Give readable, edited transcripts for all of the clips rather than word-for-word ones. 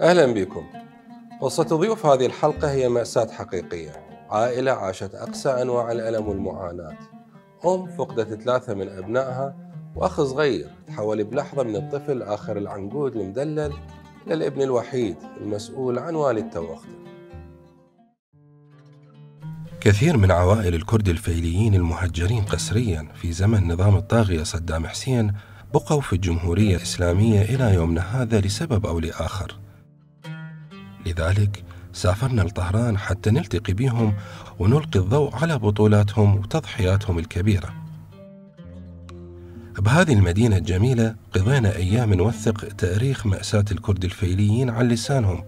أهلا بكم. قصة ضيوف هذه الحلقة هي مأساة حقيقية. عائلة عاشت أقسى أنواع الألم والمعاناة. أم فقدت 3 من أبنائها، وأخ صغير تحول بلحظة من الطفل آخر العنقود المدلل للابن الوحيد المسؤول عن والدته وأخته. كثير من عوائل الكرد الفيليين المهجرين قسريا في زمن نظام الطاغية صدام حسين بقوا في الجمهورية الإسلامية إلى يومنا هذا لسبب أو لآخر. لذلك سافرنا لطهران حتى نلتقي بهم ونلقي الضوء على بطولاتهم وتضحياتهم الكبيرة. بهذه المدينة الجميلة قضينا أيام نوثق تاريخ مأساة الكرد الفيليين عن لسانهم،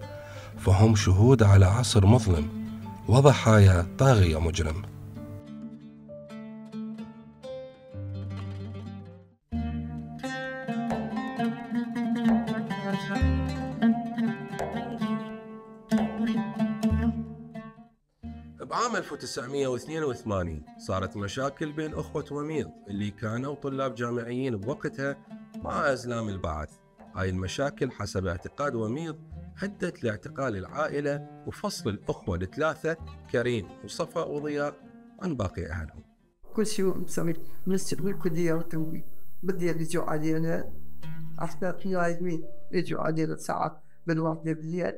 فهم شهود على عصر مظلم وضحايا طاغية مجرم. بعام 1982 صارت مشاكل بين أخوة وميض اللي كانوا طلاب جامعيين بوقتها مع أزلام البعث. هاي المشاكل حسب اعتقاد وميض أدت لاعتقال العائلة وفصل الأخوة ل3 كريم وصفاء وضياء عن باقي أهلهم. كل شيء مسوي نستقبل الكلية وتوي بدي يجوا علينا حتى في يومين يجوا علينا ساعات بالواحدة بالليل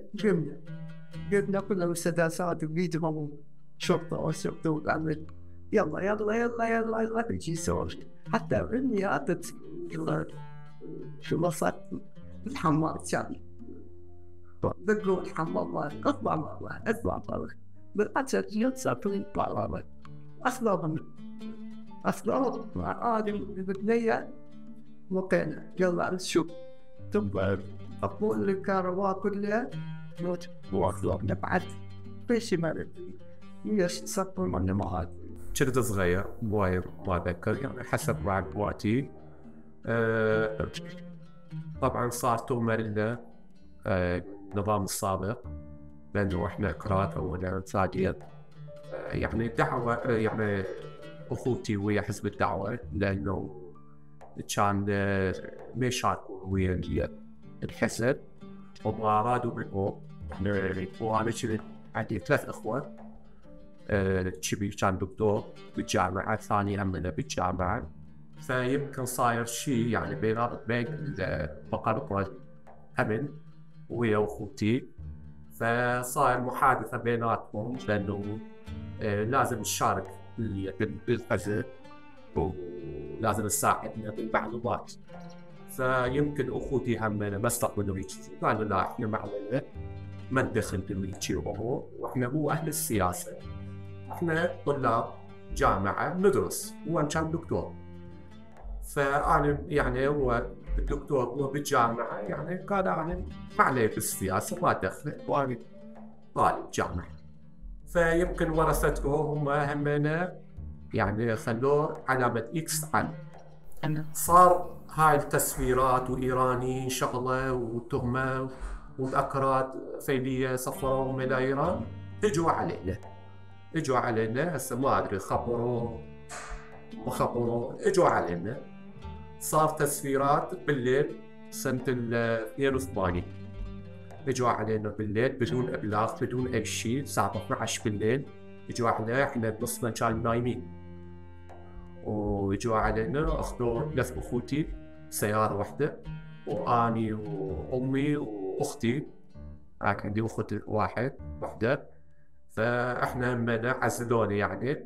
جبنا كل المسدسات وبيدهم شرطة وشرطة وعمل يلا يلا يلا يلا يلا تجي سوي حتى إني أتت في وسط الحمام كان بقول الحمام أطلع بالأسد يتصل بالله أصلاً عادي بالبنية وقينا يلا نشوف تبغى أقول الكهرباء كلها موت نبعد في شمال يصفر من المعاد. كنت صغير وايد ما أتذكر يعني حسب معلوماتي. طبعا صار تؤمر لنا النظام السابق لأنه إحنا كرات أو إنسانية يعني دعوة يعني أخوتي ويا حزب الدعوة لأنه كان ما يشاركون ويا الحزب وما أرادوا منهم. وأنا كنت عندي 3 أخوة. شبي كان دكتور بالجامعة، الثاني أمنا بالجامعة، فيمكن صاير شيء يعني بين بقرة أمن ويا أخوتي، فصار محادثة بيناتهم لأنه لازم نشارك بالحزب ولازم نساعدنا بالمعلومات. فيمكن أخوتي همنا ما استقبلوا هيك شيء، قالوا لا إحنا ما علينا ما ندخل بالهيك شيء، وإحنا مو أهل السياسة، إحنا طلاب جامعة ندرس. هو كان دكتور، فأنا يعني هو الدكتور هو بالجامعة يعني قال أنا ما علي بالسياسة ما أدخل وأنا طالب جامعة. فيمكن ورثته هم همنا يعني خلوه علامة إكس عنه. صار هاي التسفيرات وإيراني شغلة وتهمة ومذكرات فيلية صفروهم إلى إيران اجوا علينا هسه ما أدري خبروا اجوا علينا. صار تسفيرات بالليل سنة 82 اجوا علينا بالليل بدون إبلاغ بدون أي شيء. الساعة 12 بالليل اجوا علينا، احنا بنصنا كانوا نايمين واجوا علينا اخذوا 3 أخوتي سيارة واحدة وأني وأمي وأختي، عندي أخت واحدة، فإحنا همنا عزلوني يعني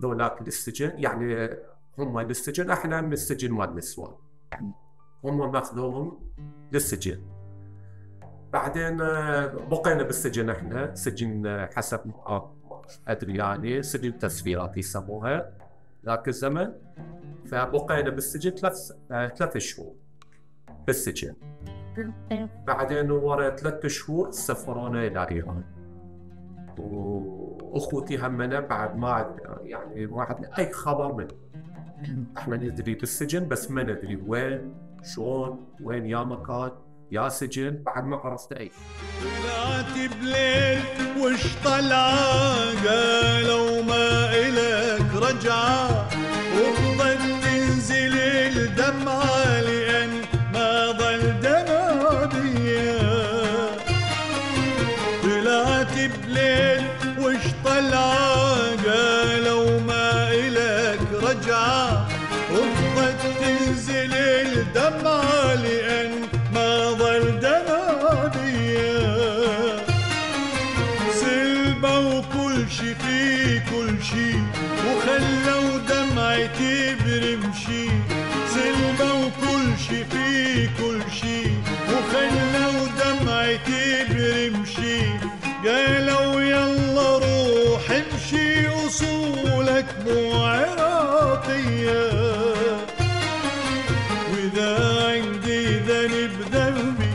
ذولاك للسجن، يعني هم للسجن، احنا من السجن مال نسوان، هم ماخذوهم للسجن. بعدين بقينا بالسجن، احنا سجن حسب ما ادري يعني سجن تسفيرات يسموها ذاك الزمن. فبقينا بالسجن ثلاث شهور بالسجن. بعدين ورا 3 شهور سفرونا الى ايران، واخوتي همنا بعد ما يعني ما عندنا اي خبر منه. احنا ندري بالسجن بس ما ندري وين، شلون، وين يا مكان يا سجن، بعد ما عرفت اي. طلعت بليل وش طلعه، قالوا ما الك رجعه، وبضت تنزل الدمعه لان ما ضل دمع بيا. طلعت بليل وش طلعه، قالوا ما الك رجعه، وبضت تنزل الدمعه لان ما ضل دمع بيا. سلبة وكل شي في كل شي، وخلوا دمعتي برمشي. سلبة وكل شي في كل شي، وخلوا دمعتي برمشي. قالوا يلا روح امشي، اصولك مو عراقية. واذا عندي ذنب ذنبي،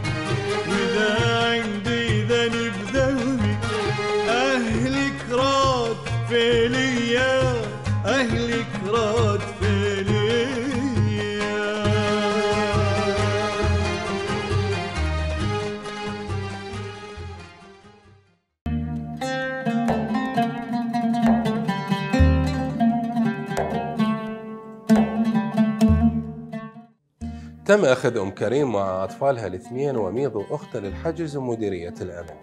واذا عندي ذنب ذنبي، اهلك راد فيليا، اهلك راد فيليا. تم أخذ أم كريم مع أطفالها الاثنين وميض وأختها للحجز ومديرية الأمن.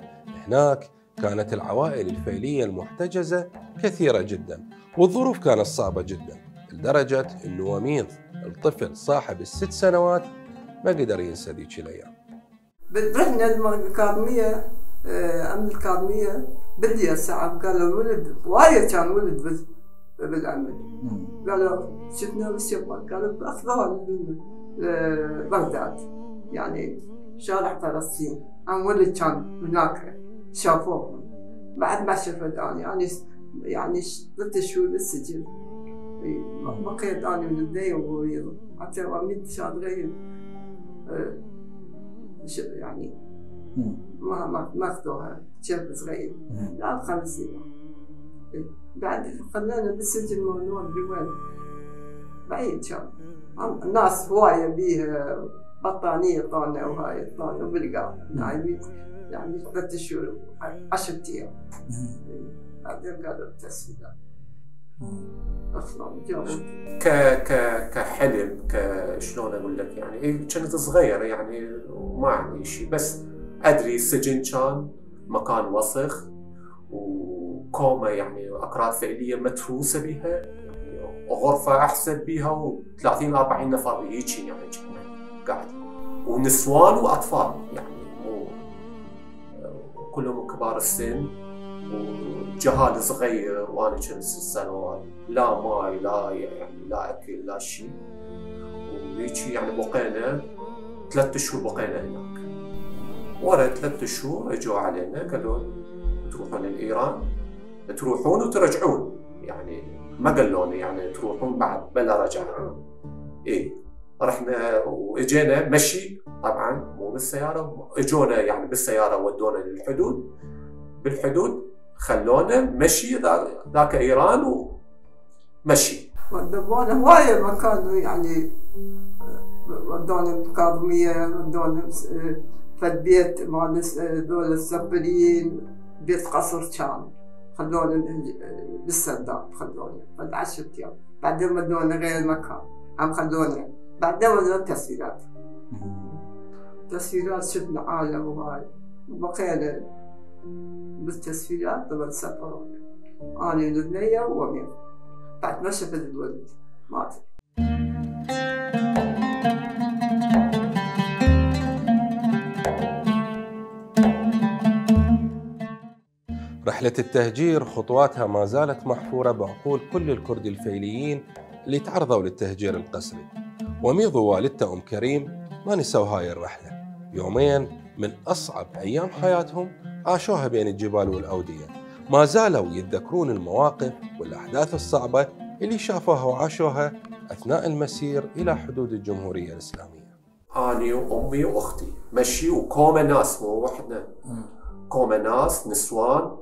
هناك كانت العوائل الفيلية المحتجزة كثيرة جدا، والظروف كانت صعبة جدا، لدرجة أنه وميض الطفل صاحب ال6 سنوات ما قدر ينسى ذيك الأيام. رحنا الأكاديمية، أمن الأكاديمية بدي الساعة، قالوا الولد وايد كان ولد بالأمن. قالوا شفنا بالشباب، قالوا أخذوها بغداد، يعني شارع فلسطين. أنا ولد كان هناك شافوهم. بعد ما شفت أنا يعني 3 شهور بالسجن. بقيت أنا من الدنيا ومريضة، حتى وميت شاطرين يعني ما أخذوها، شاب صغير لا 5 سنين. بعد خلانا بالسجن ممنوع بوين بعيد. كان الناس هواية بيها بطانية طانة وهاي طانة بالقاع نايمين، يعني 3 شهور 10 أيام. بعدين قالوا التسويدات أصلاً جاوب كحلم شلون أقول لك، يعني كنت صغيرة يعني وما عندي شيء، بس أدري السجن كان مكان وسخ وكومة، يعني أكراد فعلية متروسة بها، يعني غرفة أحسب بها و30-40 نفر هيجي يعني قاعد، ونسوان وأطفال، يعني مو كلهم كبار السن، وجهال صغير، وأنا كنت 6 سنوات، لا ماي لا يعني لا أكل لا شيء. وهيجي يعني بقينا 3 شهور بقينا هناك. ورا 3 شهور اجوا علينا قالوا تروحون لإيران، تروحون وترجعون، يعني ما قالوا يعني تروحون بعد بلا رجعون. إيه رحنا واجينا مشي، طبعا مو بالسيارة، اجونا يعني بالسيارة ودونا للحدود، بالحدود خلونا مشي ذاك إيران ومشي. ودونا هواية مكان، يعني ودونا الأكاديمية، ودونا فد بيت مال دول السفريين، بيت قصر كان، خلونا بالسداد، خلونا فد 10 أيام. بعدين ودونا غير مكان، هم خلونا بعدين ودونا تسفيرات. تسفيرات شفنا عالم وهاي، وبقينا بالتسفيرات. طبعا سافرونا أنا والبنية وأمير، بعد ما شفت الولد مات. رحلة التهجير خطواتها ما زالت محفورة بعقول كل الكرد الفيليين اللي تعرضوا للتهجير القسري. وميض ووالدته أم كريم ما نسوا هاي الرحلة، يومين من أصعب أيام حياتهم عاشوها بين الجبال والأودية. ما زالوا يتذكرون المواقف والأحداث الصعبة اللي شافوها وعاشوها أثناء المسير إلى حدود الجمهورية الإسلامية. أنا وأمي وأختي مشي وكومة ناس، مو وحدنا، كومة ناس نسوان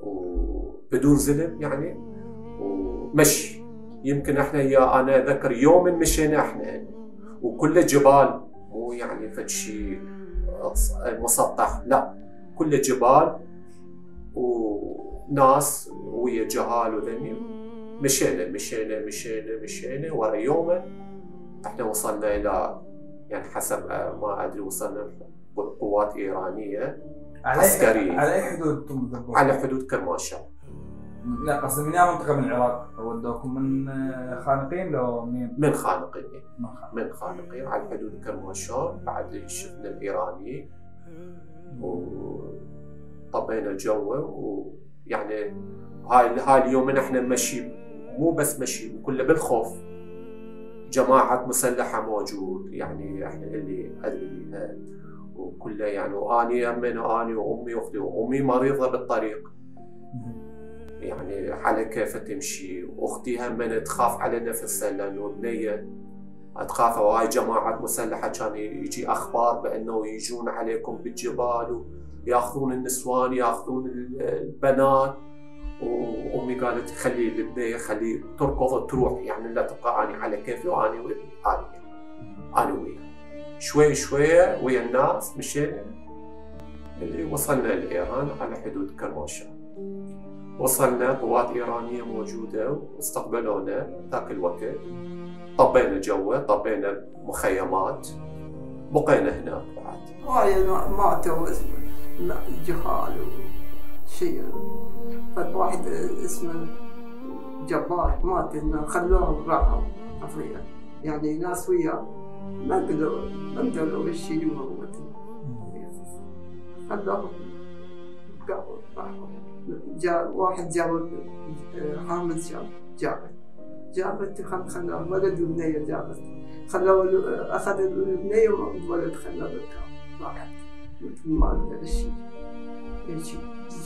وبدون زلم يعني، ومشي. يمكن احنا أنا أذكر يوم مشينا احنا وكل جبال، مو يعني فد شيء مسطح، لا كل جبال وناس ويا جهال وذني. مشينا ورا يومه احنا وصلنا الى يعني حسب ما ادري وصلنا قوات ايرانيه عسكريه. على اي حدود انتم؟ على حدود كرماشان. لا قصدي من اي منطقه من العراق؟ ودوكم من خانقين لو منين؟ من خانقين على حدود كرماشان. بعد شفنا الايراني وطبينا جوه، ويعني هاي اليوم احنا مشي، مو بس مشي، كله بالخوف. جماعة مسلحة موجود يعني احنا اللي ادري وكله يعني. واني وامي واختي، وامي مريضة بالطريق يعني على كيف تمشي، واختي هم تخاف على نفسها لانه بنية تخاف. وهاي جماعة مسلحة كان يجي اخبار بانه يجون عليكم بالجبال وياخذون النسوان ياخذون البنات. وامي قالت خلي البنيه خلي تركض تروح يعني لا تبقى اني على كيفي واني وياها. شوي ويا الناس مشينا اللي وصلنا لايران على حدود كرماشان. وصلنا قوات ايرانيه موجوده واستقبلونا ذاك الوقت. طبينا جوه، طبينا مخيمات، بقينا هناك بعد. هاي ماتوا جهال وشيء. واحد اسمه جبار مات انه خلوهم راحوا افريقيا يعني ناس وياه ما قدروا يشيلوهم خلوهم راحوا. جاء واحد جاب حامد جابت خلوه ولد وبنيه جابت خلوه اخذ البنيه والولد خلوه راحت مثل ما قدر الشيء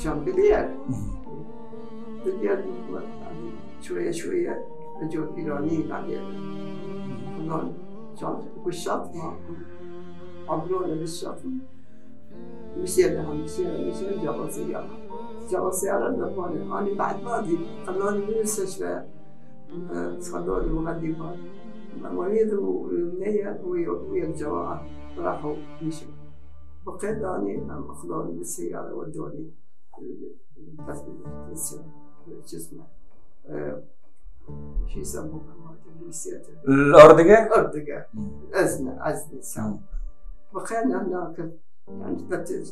كان بالليل يعني شوية اجوا الايرانيين علينا هذول كان بالشط ما عبرونا بالشط. مشينا جابوا سيارة دفعوني. أنا بعد ما أدري خلوني من المستشفى خلوني مغلبات مريض والبنية ويا الجماعة راحوا مشوا. بقيت أنا أخذوني بالسيارة ودوني شو اسمه شو يسموه نسيته الأردقة؟ عزنة سام. بقينا هناك يعني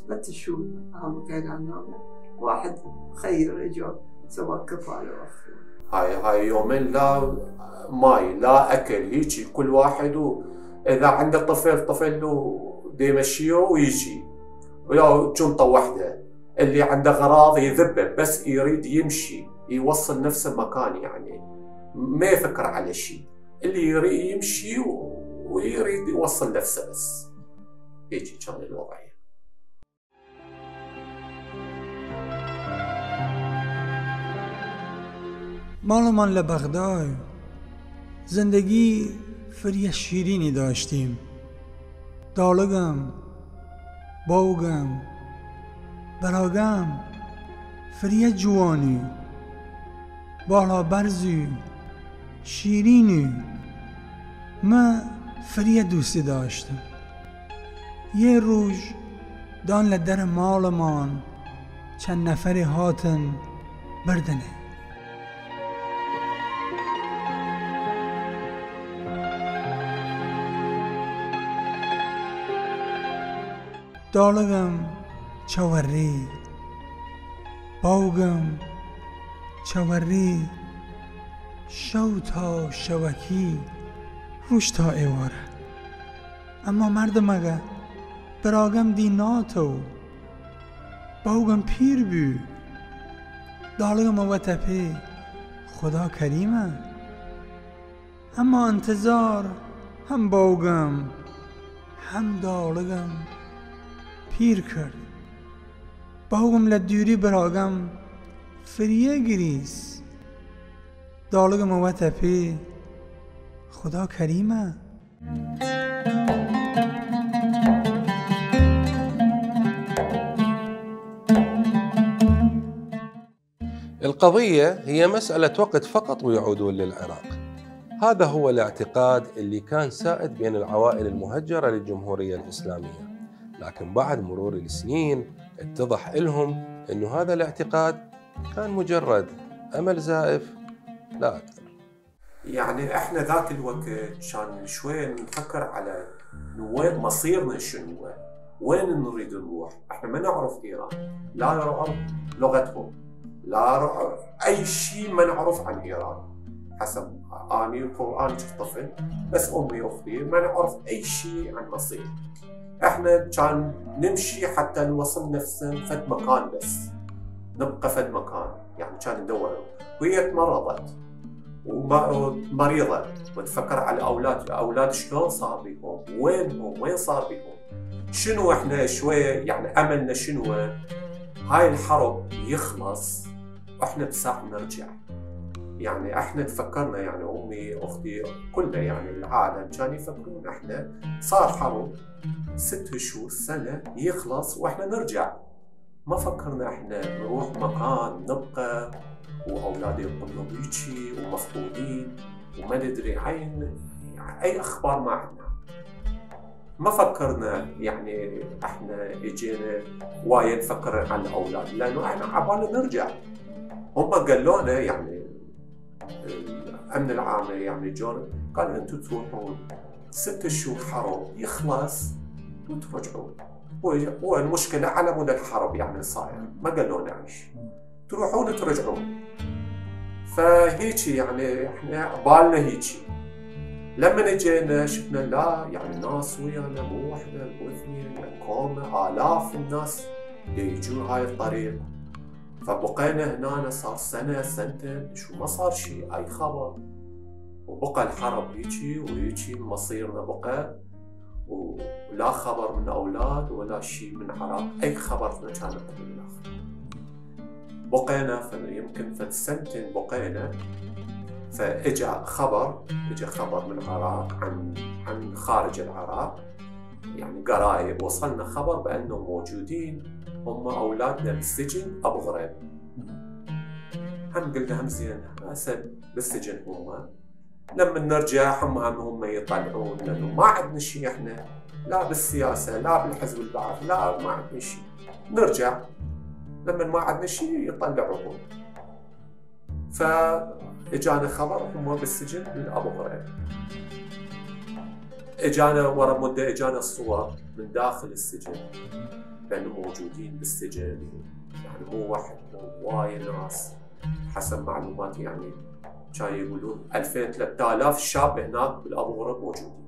ثلاث شهور بقينا هناك. واحد خير اجى سوى كفالة هاي يومين لا ماي لا اكل هيجي كل واحد. اذا عنده طفل له يمشيه ويجي ولا جنطة واحدة. اللي عنده غراض يذبه بس يريد يمشي يوصل نفسه مكان يعني ما يفكر على شيء. اللي يريد يمشي ويريد يوصل نفسه بس. هيجي كان الوضعية. مالمان لبغداد زندگی فری شیرینی داشتیم. دالگم، باوگم، براگم، فری جوانی، بالا برزی، شیرینی. من فری دوستی داشتم. یه روز دان لدر مالمان چند نفری هاتن بردنه. دالگم چوری، باوگم چوری، شو تا شوکی روش تا ایواره. اما مردم براگم دی ناتو، باوگم پیر بی دالغم و تپه خدا کریمه. اما انتظار هم باوگم هم دالغم پیر کرد. باوگم لدیوری براغم فریه گریس. دالغم و تپه خدا کریمه. القضية هي مسألة وقت فقط ويعودون للعراق. هذا هو الاعتقاد اللي كان سائد بين العوائل المهجرة للجمهورية الإسلامية، لكن بعد مرور السنين اتضح لهم أنه هذا الاعتقاد كان مجرد أمل زائف لا أكثر. يعني احنا ذاك الوقت كان شوية نفكر على وين مصيرنا، شنو وين نريد نروح. احنا ما نعرف ايران، لا نعرف لغتهم، لا نعرف اي شيء ما نعرف عن ايران. حسب اني القرآن كنت طفل، بس امي واختي ما نعرف اي شيء عن مصير. احنا كان نمشي حتى نوصل نفسنا فد مكان، بس نبقى فد مكان، يعني كان ندور. وهي تمرضت ومريضة وتفكر على أولاد شلون صار بيهم، وين صار بيهم، شنو احنا شوية يعني أملنا شنو هاي الحرب يخلص واحنا بساعة نرجع. يعني احنا تفكرنا، يعني أمي أختي كلنا يعني العالم كانوا يفكرون احنا صار حرب 6 شهور سنة يخلص واحنا نرجع. ما فكرنا احنا نروح مكان نبقى واولادي يقولون هيجي ومفقودين وما ندري اي اخبار ما عندنا. ما فكرنا يعني احنا اجينا وايد نفكر عن الاولاد، لانه احنا عبالنا نرجع. هم قالوا لنا يعني الامن العام يعني جون قال انتم تروحون 6 شهور حرب يخلص وترجعون. هو المشكله على مدى الحرب يعني صاير، ما قالوا لنا عيش تروحون وترجعون. فهيجي يعني احنا بالنا هيجي. لما اجينا شفنا لا يعني ناس ويانا مو واحده مو اثنين، يعني كومه الاف الناس يجون هاي الطريق. فبقينا هنا صار سنه سنتين شو ما صار شيء، اي خبر. وبقى الحرب هيجي وهيجي مصيرنا بقى، ولا خبر من اولاد ولا شيء من العراق، اي خبر ما كان من الاخر. بقينا يمكن في سنتين بقينا، فاجا خبر من العراق عن خارج العراق، يعني قرايب وصلنا خبر بانهم موجودين هم اولادنا بالسجن ابو غريب. هم قلنا هم زين هسه بالسجن هم، لما نرجع هم يطلعون، لانه ما عندنا شيء احنا لا بالسياسه لا بالحزب البعث لا ما عندنا شيء. نرجع لما ما عندنا شيء يطلعوهم. فاجانا خبر هم بالسجن من ابو غريب. اجانا ورا مده اجانا صور من داخل السجن لانه موجودين بالسجن، يعني مو واحد مو وايد ناس حسب معلوماتي، يعني كانوا يقولون 2000 3000 شاب هناك بالابو غريب موجودين.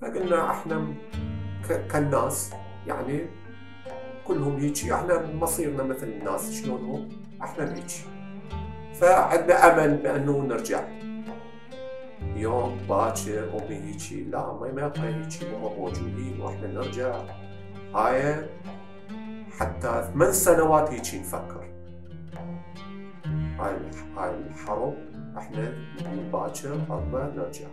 فقلنا احنا كالناس يعني كلهم هيجي، احنا مصيرنا مثل الناس شلون هم احنا هيجي. فعندنا امل بانه نرجع. يوم باكر امي هيجي لا ما يبقى هيجي، هم موجودين واحنا نرجع. هاي حتى 8 سنوات هيجي نفكر. هاي الحرب احنا من باكر قبل نرجع.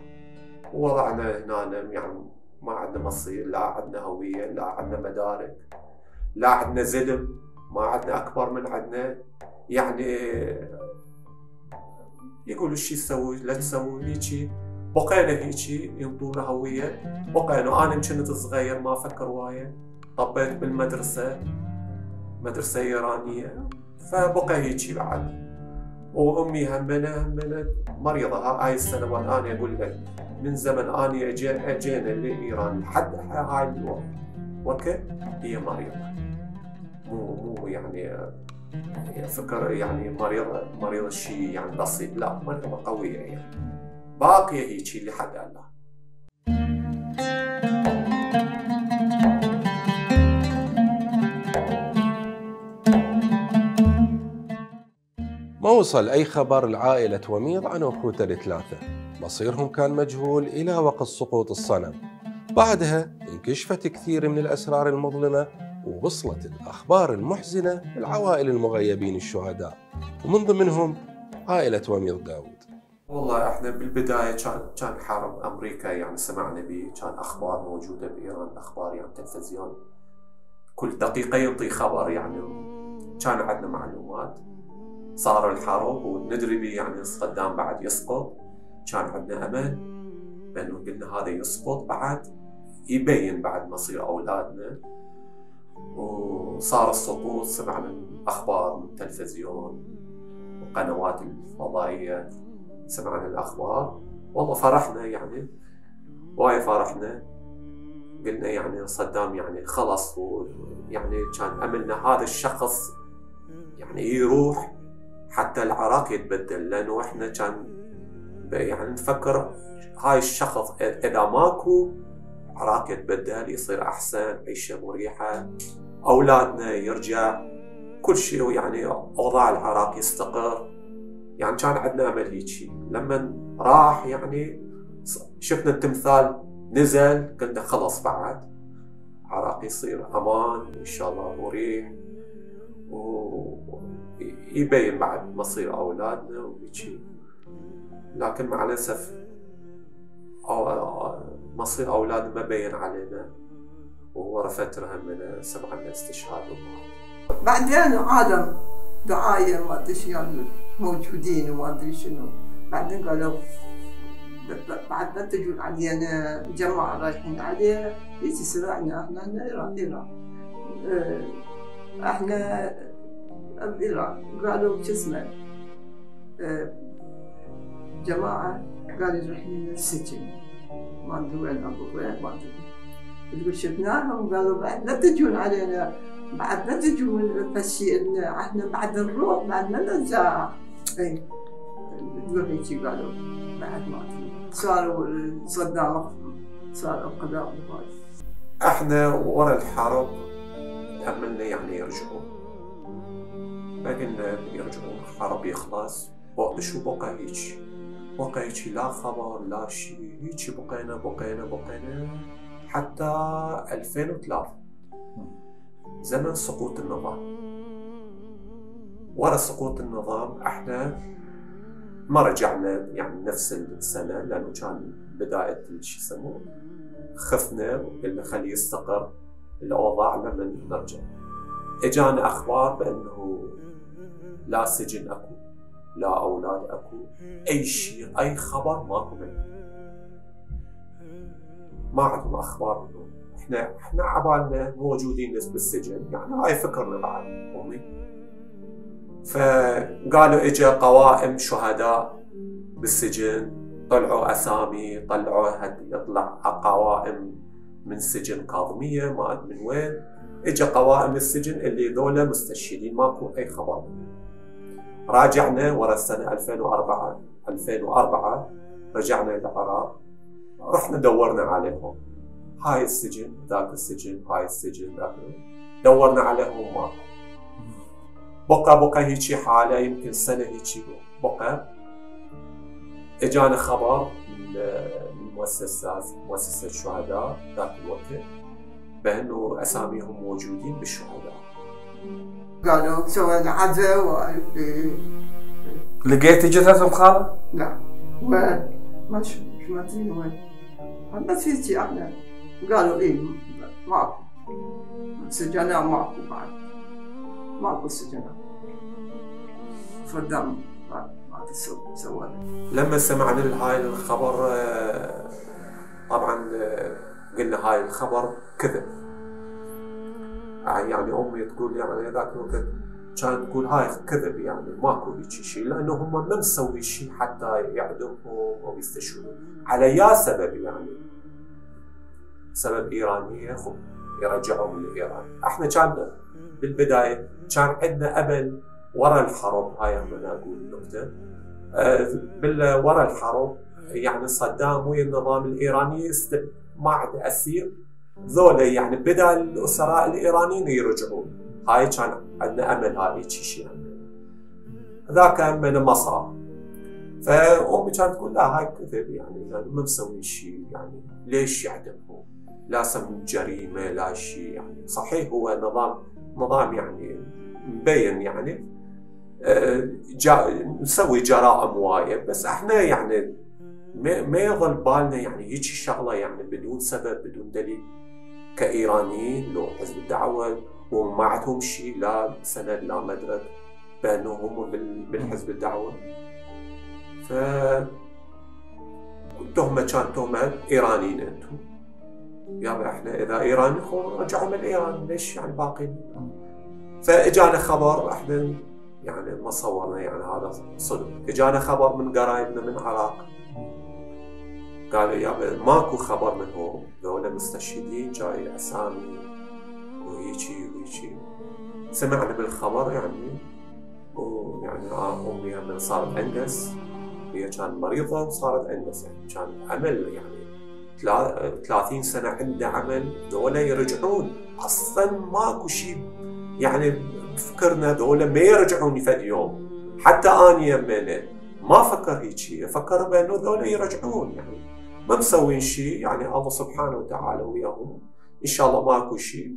ووضعنا هنا يعني ما عندنا مصير، لا عندنا هوية لا عندنا مدارك لا عندنا زلم، ما عندنا أكبر من عندنا. يعني يقولوا شي تسوي لا تسوي هيجي. بقينا هيجي ينطونا هوية. بقينا أنا كنت صغير ما أفكر وايد، طبيت بالمدرسة مدرسة إيرانية، فبقى هيجي بعد. وأمي همنا مريضة هاي السنوات. أنا أقول لك من زمن أنا أجينا لإيران لحد هاي الوقت هي مريضة، مو يعني فكر يعني مريضة شيء يعني بسيط، لا مريضة قوية يعني باقية هيجي لحد الله. وصل أي خبر لعائلة وميض عن أخوته الثلاثة. مصيرهم كان مجهول إلى وقت سقوط الصنم. بعدها انكشفت كثير من الأسرار المظلمة، ووصلت الأخبار المحزنة للعوائل المغيبين الشهداء، ومن ضمنهم عائلة وميض داود. والله احنا بالبداية كان حرب أمريكا، يعني سمعنا به، كان أخبار موجودة بإيران، أخبار يعني تلفزيون كل دقيقة ينطي خبر، يعني كان عندنا معلومات. صار الحرب وندري به يعني صدام بعد يسقط، كان عندنا أمل بأنه قلنا هذا يسقط بعد يبين بعد مصير أولادنا. وصار السقوط، سمعنا الأخبار من التلفزيون وقنوات الفضائية، سمعنا الأخبار. والله فرحنا، يعني وايد فرحنا. قلنا يعني صدام يعني خلص، يعني كان أملنا هذا الشخص يعني يروح حتى العراق يتبدل، لأنه إحنا كان يعني نفكر هاي الشخص إذا ماكو العراق يتبدل، يصير أحسن، عيشة مريحة، أولادنا يرجع، كل شيء يعني أوضاع العراق يستقر. يعني كان عندنا أمل هيجي. لما راح يعني شفنا التمثال نزل، قلنا خلص بعد العراق يصير أمان وإن شاء الله مريح، ويبين بعد مصير أولادنا وهيجي. لكن مع الأسف مصير أولادنا ما بين علينا، وورا فترة همنا سمعنا استشهاد ومات. بعدين عالم دعاية ما أدري يعني موجودين وما أدري شنو، بعدين قالوا بعد لا تجون علينا جماعة رايحين عليه، يجي سرعنا احنا إيران احنا بإيران. قالوا شو اسمه جماعة قالوا رايحين السجن، ما أدري وين أبو وين ما أدري. تقول شفناهم قالوا بعد لا تجون علينا، بعد لا تجون فشي احنا بعد نروح بعد ما نرجع. اي تقول هيك قالوا بعد ما صاروا صدام، صاروا قضاء. احنا ورا الحرب تأملنا يعني يرجعون، فقلنا يرجعون، الحرب يخلص، وقت شو بقى هيك، بقى هيك لا خبر لا شيء، هيك بقينا حتى 2003 زمن سقوط النظام. ورا سقوط النظام احنا ما رجعنا يعني نفس السنة، لأنه كان بداية شو يسموه، خفنا وقلنا خليه يستقر الأوضاع لما نرجع. اجانا أخبار بأنه لا سجن أكو، لا أولاد أكو، أي شيء، أي خبر ماكو منه، ما عندهم أخبار منهم. احنا عبالنا موجودين بالسجن، يعني هاي فكرنا بعد أمي. فقالوا اجا قوائم شهداء بالسجن، طلعوا اسامي، طلعوا يطلع قوائم من سجن كاظمية ما ادري من وين، اجا قوائم السجن اللي ذولا مستشهدين، ماكو اي خبر. راجعنا ورا السنة 2004 رجعنا للعراق، رحنا دورنا عليهم، هاي السجن ذاك السجن، هاي السجن ذاك، دورنا عليهم ماكو. بقى هيجي حالة يمكن سنة هيجي بقى. اجانا خبر من مؤسسة الشهداء ذاك الوقت بأنه أساميهم موجودين بالشهداء. قالوا سوى العزاء لقيتي جثثهم خالة؟ لا وين؟ ما شو ما ادري وين، بس هيجي احنا قالوا ايه ماكو سجناء، ماكو بعد ماكو سجناء. صدام ما سوى. لما سمعنا هاي الخبر طبعا قلنا هاي الخبر كذب. يعني امي تقول يعني ذاك الوقت كانت تقول هاي كذب، يعني ماكو هيك شيء، لانه هم ما مسوي شيء حتى يعدمهم او يستشهدون. على يا سبب، يعني سبب ايرانيه يرجعهم لايران. احنا كان بالبدايه كان عندنا امل ورا الحرب، هاي هم اقول النكته، ورا الحرب يعني صدام ويا النظام الايراني ما عاد اسير، ذولا يعني بدل الاسراء الايرانيين يرجعون. هاي كان عندنا امل هاي شيء. يعني ذاك من ما صار. فأمي كانت تقول لا هاي كذب، يعني ما مسوي شيء، يعني ليش يعدمهم؟ لا سم جريمة لا شيء، يعني صحيح هو نظام يعني مبين، يعني نسوي جرائم وايد، بس احنا يعني ما يظل بالنا يعني هيك شغله يعني بدون سبب بدون دليل كايرانيين. لو حزب الدعوه وما عندهم شيء، لا سند لا مدرك بانهم بالحزب الدعوه. ف تهمه كانت تهمه ايرانيين انتم، يلا احنا اذا ايراني رجعوا من ايران، ليش يعني باقين؟ فاجانا خبر، احنا يعني ما صورنا يعني هذا صدق. اجانا خبر من قرايبنا من العراق، قالوا يا ماكو خبر منهم، ذولا مستشهدين جاي اسامي وهيجي وهيجي. سمعنا بالخبر يعني، ويعني امي من صارت انجس، هي كانت مريضه وصارت انجس، يعني كان عمل يعني 30 سنه عنده عمل، ذولا يرجعون اصلا ماكو شيء يعني فكرنا ذولا ما يرجعون فد يوم. حتى اني يمنا ما فكر هيجي، فكر بانه ذولا يرجعون، يعني ما مسوين شيء، يعني الله سبحانه وتعالى وياهم ان شاء الله ماكو شيء.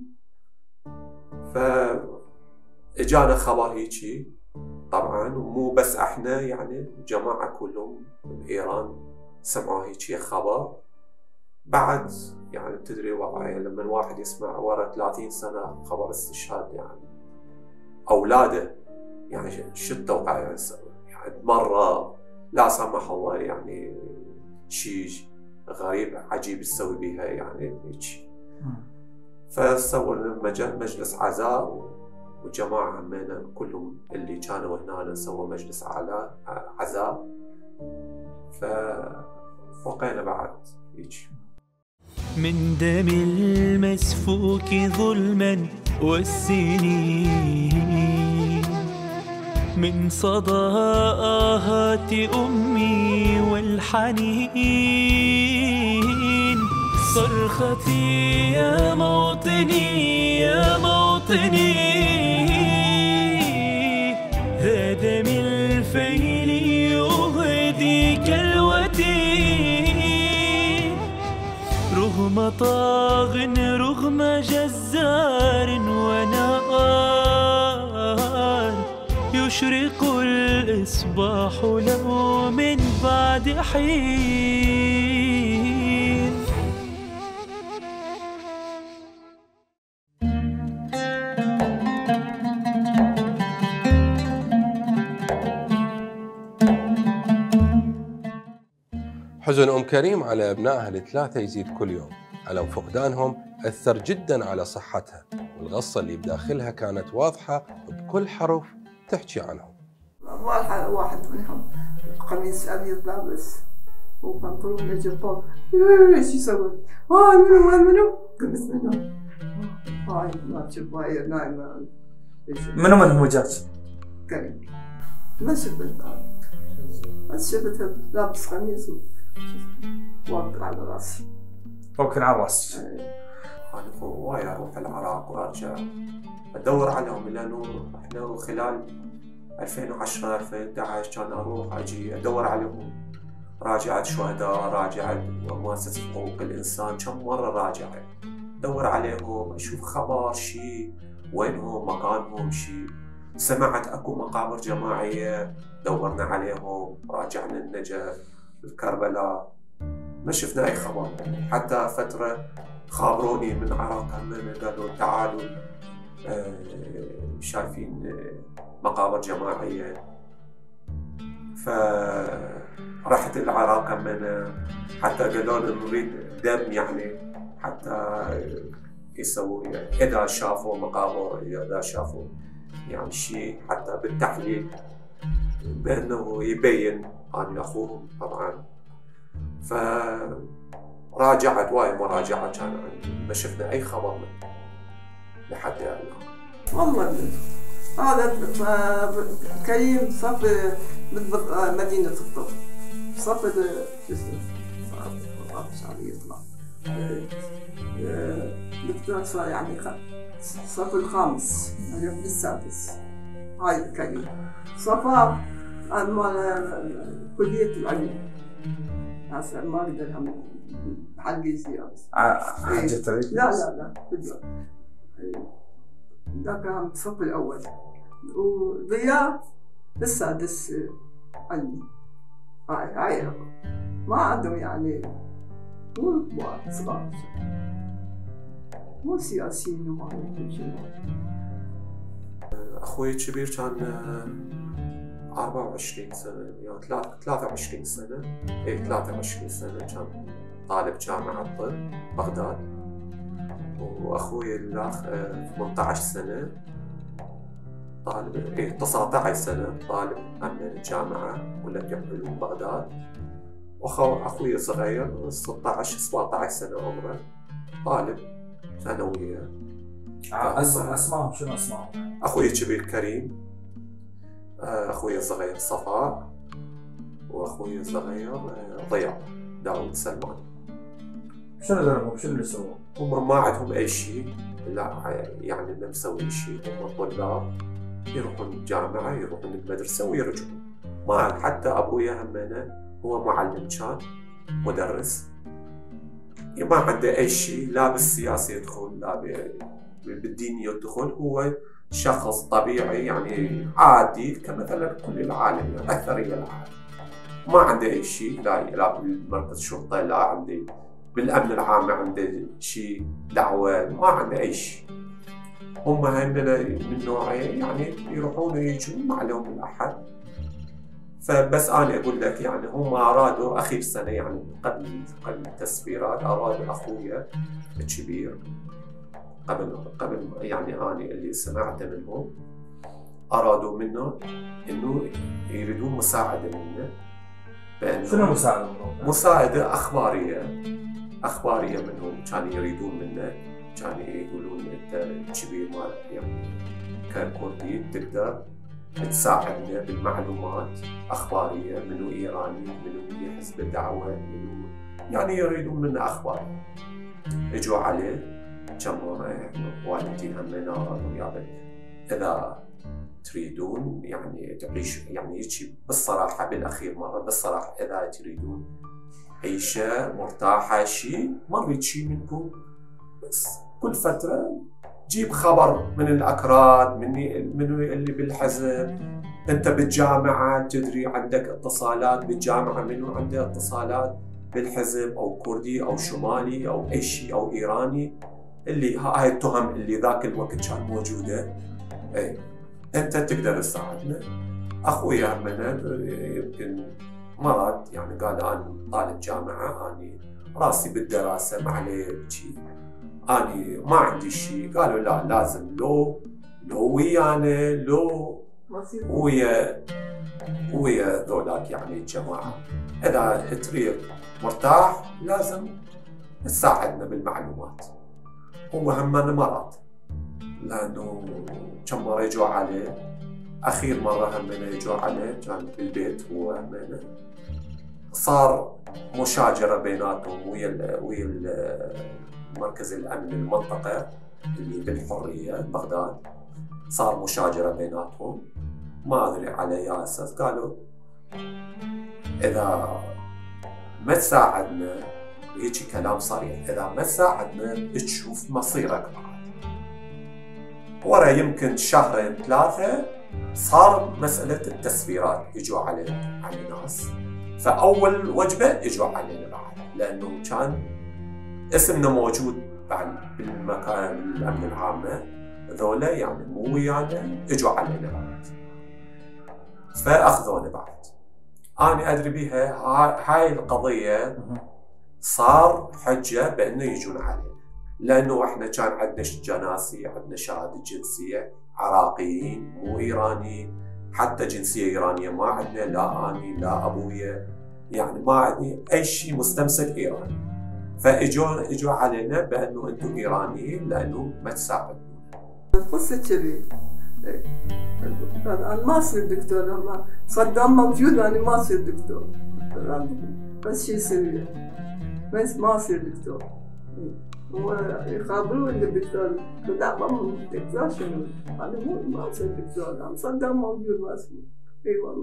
فاجانا خبر هيجي طبعا، ومو بس احنا، يعني الجماعه كلهم بايران سمعوا هيجي خبر. بعد يعني تدري وضعي لما الواحد يسمع ورا 30 سنه خبر استشهاد يعني اولاده، يعني شو التوقع يعني مره لا سمح الله يعني شيء غريب عجيب تسوي بها يعني هيك. فسووا مجلس عزاء، وجماعه همينا كلهم اللي كانوا هنا سووا مجلس عزاء. فوقينا بعد هيك. من دم المسفوك ظلما والسنين، من صدى آهات أمي والحنين، صرختي يا موطني يا موطني، ذا دم الفيل يهدي كالوتين، رغم طاغ رغم جزار ونار، يشرق الإصباح له من بعد حين. حزن أم كريم على أبنائها الثلاثة يزيد كل يوم. ألم فقدانهم أثر جدا على صحتها، والغصة اللي بداخلها كانت واضحة بكل حرف تحكي عنهم. واحد منهم قميص أبيض لابس وبنطلون جبار، ايش يسوي؟ منو؟ قميص منو؟ هاي ما تشوف هاي نايمة. منو وجاك؟ كريم ما شفتها، بس شفتها لابس قميص واقف على راسي فوق العراس. أنا وايد أروح العراق وأرجع أدور عليهم، لأنه إحنا خلال 2010 2011 كان أروح أجي أدور عليهم، راجعت شهداء، راجعت مؤسسة حقوق الإنسان، كم مرة راجعت أدور عليهم أشوف خبر شيء وينهم مكانهم شيء. سمعت أكو مقابر جماعية دورنا عليهم، راجعنا النجف الكربلاء، ما شفنا أي خبر. حتى فترة خابروني من العراق قالوا تعالوا شايفين مقابر جماعية. فرحت العراق حتى قالوا نريد دم، يعني حتى يسووا إذا شافوا مقابر، إذا شافوا يعني شيء حتى بالتحليل بأنه يبين أن أخوهم طبعا. فراجعت وايد مراجعة كان ما شفنا أي خبر منه لحد الآن. والله هذا كريم صف مدينة الطب، صف شو اسمه شعبي يطلع دكتور صار يعني صف الخامس اليوم بالسادس. هاي كريم. صفاء مال كلية العلوم. هسه ما أقدر هم حلقي زيادة. حجة طريق؟ لا بدون. ذاك كان الصف الأول. وضياء السادس علمي. هاي ما عندهم يعني مو كبار صغار. مو سياسيين وما كل شيء. أخوي الكبير كان 24 سنة يعني 23 سنة 23 سنة كان طالب جامعة طب بغداد. وأخوي الأخ 18 سنة طالب 19 سنة طالب أمن جامعة كلية علوم بغداد. وأخوي الصغير 16 17 سنة عمره طالب ثانوية. اسمائهم شنو اسمائهم؟ أخوي الكبير كريم، أخوي الصغير صفاء، وأخوي الصغير ضياء داود سلمان. شنو دربهم؟ شنو اللي سووا؟ هم ما عندهم أي شيء، لا يعني ما مسوي شيء، هم طلاب يروحون الجامعة يروحون المدرسة ويرجعون. ما حتى أبويا همنا هو معلم كان مدرس، ما عنده أي شيء، لا بالسياسة يدخل لا بالدين يدخل، هو شخص طبيعي يعني عادي كمثلا كل العالم يعني أكثرية العالم. ما عنده أي شيء، لا بالمركز الشرطة لا عنده بالأمن العام عنده شيء دعوة، ما عنده أي شيء. هم هنا من نوعين يعني يروحون ويجون ما عليهم الأحد. فبس أنا أقول لك يعني هم أرادوا آخر سنة يعني قبل التسفيرات أرادوا أخويا الكبير قبل يعني أنا اللي سمعت منهم أرادوا منه إنه يريدون مساعدة منه. شنو مساعدة منهم؟ مساعدة أخبارية منهم، كانوا يريدون منه، كانوا يقولون أنت الكبير مال يعني ككردي تقدر تساعدنا بالمعلومات أخبارية منو إيراني منو حزب الدعوة منو يعني يريدون منه أخبار. اجوا عليه كم مرة والدي همنا قالوا يا بني إذا تريدون يعني تعيش يعني هيك بالصراحة بالأخير مرة بالصراحة إذا تريدون عيشة مرتاحة شيء ما نريد شيء منكم، بس كل فترة جيب خبر من الأكراد من اللي بالحزب. أنت بالجامعة تدري عندك اتصالات بالجامعة منو عنده اتصالات بالحزب أو كردي أو شمالي أو أي شيء أو إيراني اللي هاي التهم اللي ذاك الوقت كانت موجودة. أي أنت تقدر تساعدنا. أخويا همنا يمكن مرض يعني قال أنا طالب جامعة أنا راسي بالدراسة ما عليه شيء أنا ما عندي شيء. قالوا لا لازم لو ويانا لو ويا ذولاك يعني الجماعة إذا تريد مرتاح لازم تساعدنا بالمعلومات. هو همنا مرض لأنه كم مرة يجوا عليه، أخير مرة همنا يجوا عليه كان بالبيت هو همنا صار مشاجرة بيناتهم ويا مركز الأمن المنطقة اللي بالحرية بغداد. صار مشاجرة بيناتهم ما أدري على أي أساس. قالوا إذا ما تساعدنا هيك كلام صريح إذا ما تساعدنا تشوف مصيرك بعد. ورا يمكن شهرين ثلاثة صار مسألة التسفيرات يجوا على ناس. فأول وجبة اجوا علينا بعد لأنه كان اسمنا موجود بعد بالمكان الأمن العامة ذولا يعني مو ويانا اجوا علينا بعد. فأخذونا بعد. أنا أدري بيها هاي القضية صار حجة بأنه يجون علينا لأنه إحنا كان عندنا جناسي عندنا شهادة جنسية عراقيين مو إيراني، حتى جنسية إيرانية ما عندنا لا أني لا أبويا يعني ما عندي أي شيء مستمسك إيراني. فإجوا علينا بأنه أنتم إيرانيين لأنه ما تساعدون. القصة كذي أنا ما أصير دكتور، لما صدام موجود أنا ما أصير دكتور بس شو يصير بس ما أصير دكتور. ويقابلوني بالدكتور. لا ماما الدكتور شنو؟ أنا ما أصير دكتور، أنا صدق موجود ما اسمه. إي والله.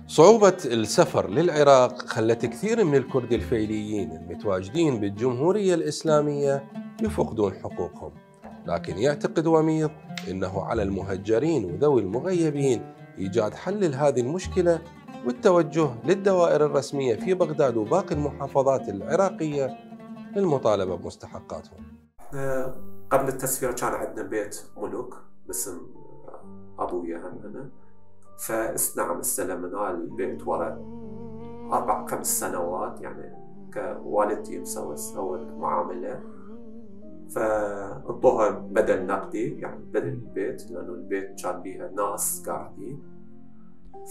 صعوبة السفر للعراق خلت كثير من الكرد الفيليين المتواجدين بالجمهورية الإسلامية يفقدون حقوقهم، لكن يعتقد وميض أنه على المهجرين وذوي المغيبين إيجاد حل لهذه المشكلة والتوجه للدوائر الرسمية في بغداد وباقي المحافظات العراقية للمطالبة بمستحقاتهم. قبل التسفير كان عندنا بيت ملوك باسم أبويا هم أنا، فنعم استلمنا البيت ورا 4-5 سنوات، يعني كوالدتي سوت معاملة، فانطوها بدل نقدي يعني بدل البيت، لأنه البيت كان بيها ناس قاعدين،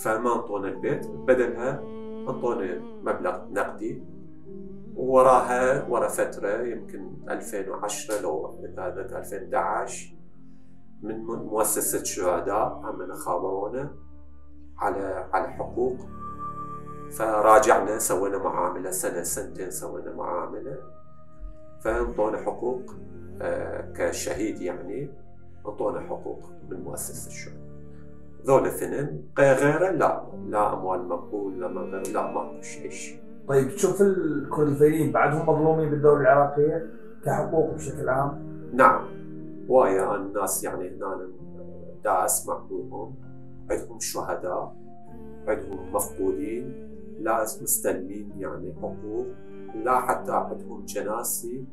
فما انطونا البيت، بدلها انطونا مبلغ نقدي. ووراها ورا فترة يمكن 2010 لو 2011 من مؤسسة شهداء هم خابرونا على حقوق، فراجعنا سوينا معاملة سنة سنتين، سوينا معاملة فانطونا حقوق كشهيد، يعني انطونا حقوق من مؤسسة الشهداء. ذول الاثنين غيره لا اموال مقبول لا من غير، لا ماكو شيء. طيب تشوف الكرد الفيليين بعدهم مظلومين بالدولة العراقية كحقوق بشكل عام؟ نعم وايا الناس يعني هنا دا اسمع بهم، عندهم شهداء، عندهم مفقودين، لا مستلمين يعني حقوق، لا حتى عندهم جناسي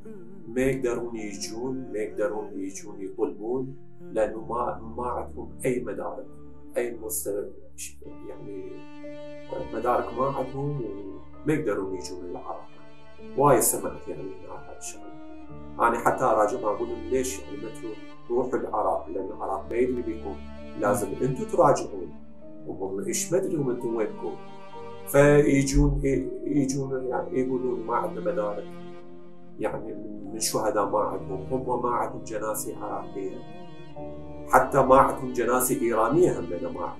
ما يقدرون يجون يطلبون، لانه ما عندهم اي مدارك، اي يعني مدارك ما عندهم وما يقدرون يجون العراق. وايد سمعت يعني هذا الشغله. انا حتى راجع اقول لهم ليش يعني ما تروحوا العراق، لان العراق ما يدري بكم، لازم انتم تراجعون، وهم ايش ما ادري انتم وينكم، فيجون يعني يقولون ما عندنا مدارك، يعني من شهداء ما عندهم، هم ما عندهم جناسي عراقيه، حتى ما عندهم جناسي ايرانيه هم ما عندهم،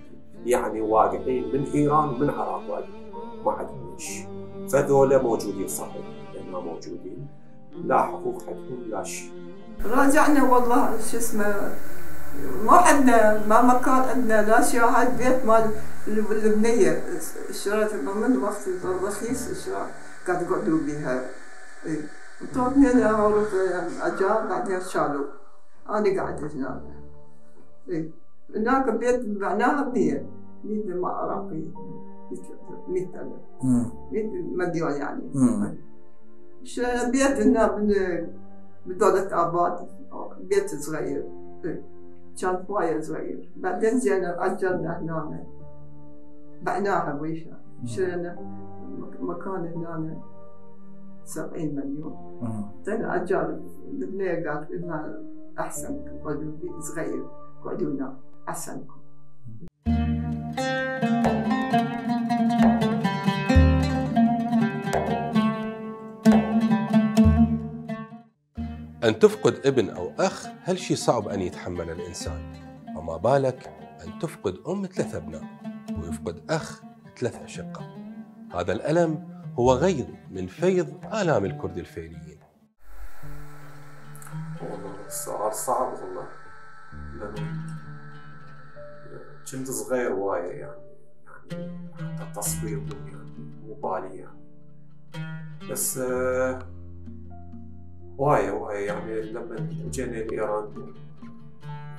يعني واقعين من ايران ومن العراق ما عندهم شيء. فذولا موجودين صحيح، لانهم موجودين، لا حقوق عندهم لا شيء. راجعنا والله شو اسمه، ما عندنا ما كان عندنا لا شاهد بيت مال البنيه، اشتريت من وقت الرخيص اشتريت قاعد يقعدوا بها. اي انتو اثنين اجار بعدين شالوا، انا قاعده هناك. اي هناك بيت بعناها بنيه مع عراقي 100,000 مليون يعني. شرينا بيت هنا بدولة آباد، بيت صغير كان وايد صغير، بعدين جينا أجرنا هنا بعناها ويشا، شرينا مكان هنا 70 مليون. طلع أجار البنية قالت لنا أحسن قعدوا صغير، قعدوا هنا أحسن. أن تفقد ابن أو أخ هالشي صعب أن يتحمل الإنسان، وما بالك أن تفقد أم 3 أبناء ويفقد أخ 3 أشقاء. هذا الألم هو غيض من فيض آلام الكرد الفيليين. والله السؤال صعب والله، لأنه كنت صغير وايد يعني حتى التصوير مو بالي يعني، بس وايد يعني لما جينا لإيران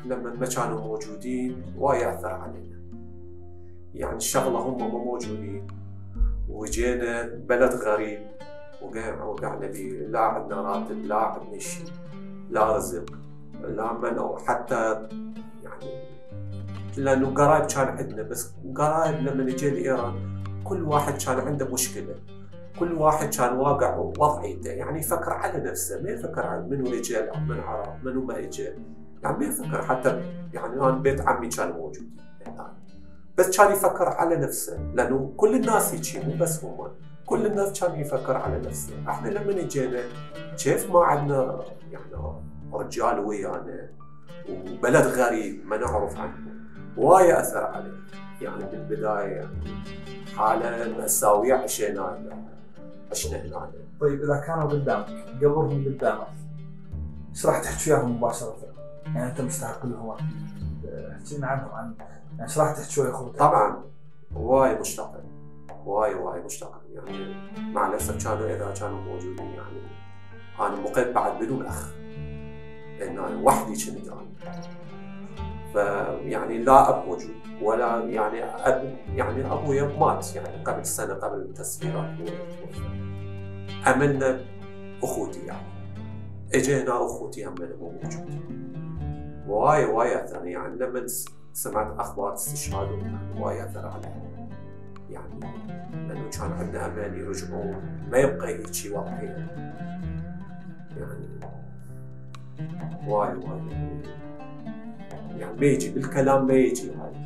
لما ما كانوا موجودين وايد أثر علينا، يعني الشغلة هم مو موجودين وجينا بلد غريب وقعنا بيه، لا عندنا راتب، لا عندنا شيء، لا رزق، لا منع، حتى يعني لأنه قرايب كان عندنا، بس قرايب لما نجي لإيران كل واحد كان عنده مشكلة، كل واحد كان واقع وضعيته، يعني يفكر على نفسه، ما يفكر على منو اجى من عراق، منو ما اجى، يعني ما يفكر. حتى يعني انا بيت عمي كانوا موجودين يعني، بس كان يفكر على نفسه، لانه كل الناس هيك مو بس هم، كل الناس كان يفكر على نفسه. احنا لما اجينا كيف ما عندنا يعني رجال ويانا وبلد غريب ما نعرف عنه، وايد أثر علي يعني بالبداية يعني حالة مأساوية عشنا هنا. طيب اذا كانوا قدامك قبرهم قدامك ايش راح تحكي وياهم مباشرة؟ يعني انت مشتاق لهم احكي لنا عنهم يعني ايش راح تحكي ويا اخوتك؟ طبعا وايد مشتاق يعني مع الأسف إذا كانوا موجودين يعني أنا مقيم بعد بدون أخ لأن أنا وحدي كنت أنا فيعني لا أب موجود ولا يعني أب يعني أبويا مات يعني قبل سنة قبل التسفيرات أملنا أخوتي يعني إجينا أخوتي هم مو موجود وايد أثر يعني لما سمعت أخبار استشهادهم وايد أثر علي يعني لأنه كان عندنا أمل يرجعوا ما يبقى هيك شيء واقعي يعني وايد يعني ما يجي بالكلام ما يجي هاي